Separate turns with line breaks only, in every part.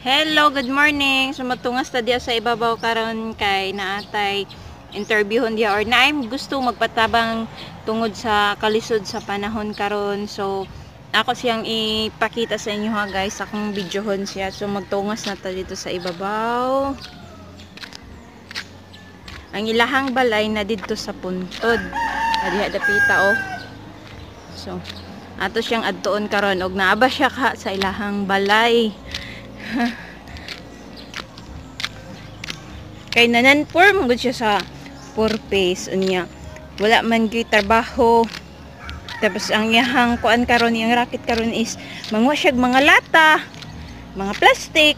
Hello, good morning. So magtungas ta diya sa ibabaw karon kay naatay interviewon diya or naay gusto magpatabang tungod sa kalisod sa panahon karon. So ako siyang ipakita sa inyo ha, guys, akong videohon siya. So magtungas na ta dito sa ibabaw. Ang ilahang balay na didto sa puntod. Diha dapita oh. So ato siyang adtuon karon og naa ba siya ka sa ilahang balay. Kay nananpor man gud siya sa purpose unya. Wala man gyud trabaho. Tapos ang iyahang kuan karon, iyang racket karon is manguha siya mga lata, mga plastic.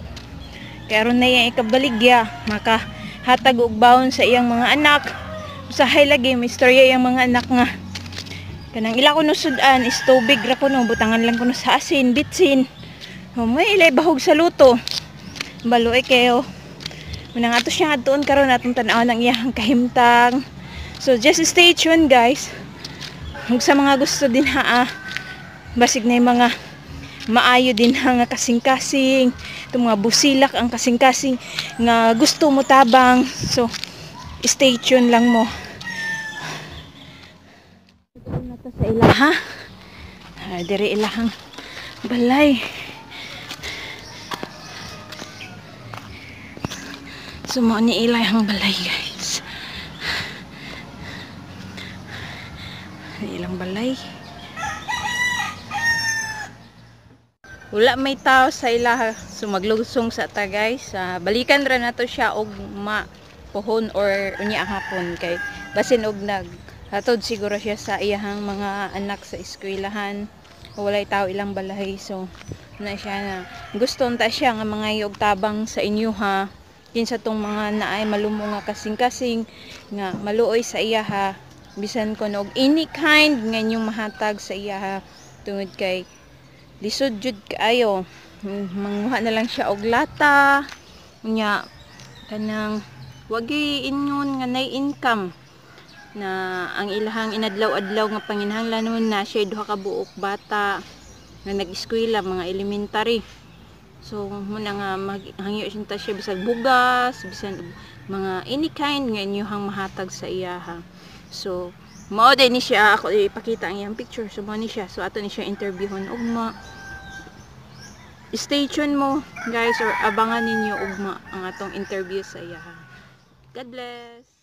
Kay aron na iyang ikabaligya, maka hatag og baon sa iyang mga anak. Usahay lagi may istorya iyang mga anak nga kanang ila kuno sud-an is tubig ra kuno, butangan lang kuno sa asin, bitsin. Oh, may ilay bahog sa luto. Balo ay kayo. Munang ato siya adtuon karon, atong tan-awon ang iyang kahimtang. So just stay tuned, guys. Ug sa mga gusto din ha, basig na yung mga maayo din ha nga kasing-kasing, itong mga busilak ang kasing-kasing nga gusto mo tabang. So stay tuned lang mo. Na ta sa ilaha. Ah, diri ilahang balay. So mao ni ilahang balay, guys. Ilang balay. Wala may tao sa ilaha. So maglusong sa ta, guys. Balikan ra nato siya og ma puhon or unya hapon kay basin og nag hatod siguro siya sa iyahang mga anak sa eskwelahan. Walay tao ilang balay. So na siya na gusto unta siya nga mga og tabang sa inyo ha. Kinsa tong mga naay malumo nga kasing-kasing nga maluoy sa iya ha, bisan kon og any kind nga inyong mahatag sa iya ha, tungod kay lisod jud kaayo. Manguha na lang siya og lata unya kanang wagi ingon nga nay income na ang ilahang inadlaw-adlaw nga panginahanglan na siya duha ka buok bata nga nag-eskwela, mga elementary. So muna nga maghangyo siya siya bisag bugas, bisan mga any kind nga inyong mahatag sa iya ha. So mao din ni siya, ako ipakita ang iyang picture. So mao ni siya. So ato ni siya interviewon ugma. Stay tuned mo, guys, or abangan ninyo ugma ang atong interview sa iya ha. God bless.